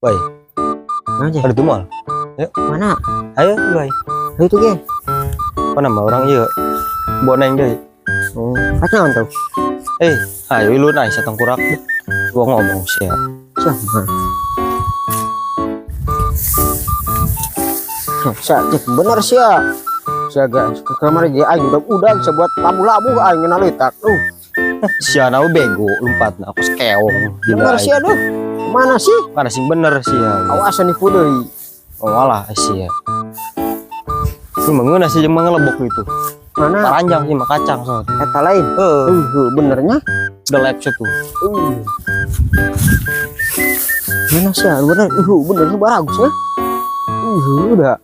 Woi, Mana sih? Ada tuh moal. Mana? Ayo, woi. Ayo tuh ge. Apa nama orang ieu? Boneng deui. Oh, kacang tuh. Eh, ayo lu naik satengkurak. Gua ngomong sih ya. Siapa? Sia, cek bener sia. Sia gak ke kamar ge aing udah bisa buat labu-labu aing ngena letak. Sia na bego lompatna aku sekeong. Bener sia duh. Mana sih? Mana sih bener sih ya. Awas nipu deui. Oh alah sih ya. Ini mengeuna sih jeung mengelebok gitu. Mana? Paranjang sih mah kacang so. Eta lain. Heeh, Benernya. Udah lab tuh. Mana sih? Bener, bener bagus ya. Udah.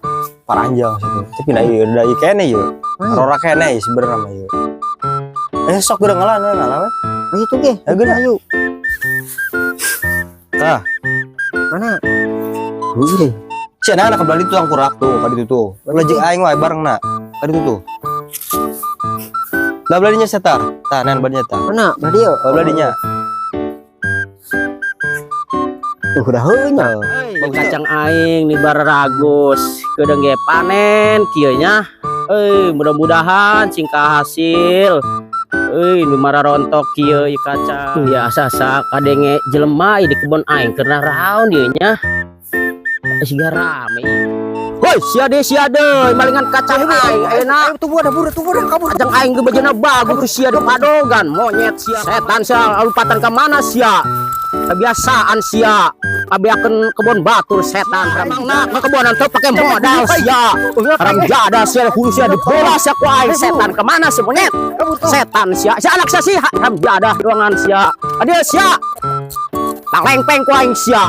Paranjang sih tuh. Tapi nah ieu da ieu kene ieu. Mana? Rora kene ieu sebenarnya mah ieu. Eh sok udah ngalah we ngalah we. Ayo tuh ge. Ayo, geura. Ayo. Tah, Mana? Deh. Si anak anak itu tangkurak tuh, ka ditu tuh. Ulah jeung aing wae bareng na. Ka ditu tuh. Lah beladinya sia tah. Tah, nan beladinya tah. Mana? Berarti ya. Oh, beladinya. Tuh udah heuh nya. Bagus Kacang aing nih bararagus kedeung ge panen kieu nya. Euy, mudah-mudahan sing hasil. Euy, nu mararontok kieu ieu kacang. Ya asa-asa kadenge jelema ieu di kebon aing keur naraon ieu nya. Siga rame ieu. Woi, sia deui sia deui malingan kacang aing ayeuna. Tunggu ada buru, tunggu ada kabur. Kacang aing ge bejana bagus sia di padogan, monyet sia. Setan sia lompatan ka mana sia? Kebiasaan sia. Kabeakeun kebon batur setan. Emangna ke kebonan teu pake modal sia. Haram jadah sia hulu sia dibola sia ku aing setan kemana si monyet? Setan sia. Si anak sia sih haram jadah ruangan sia. Adia sia. Tang lengpeng ku aing sia.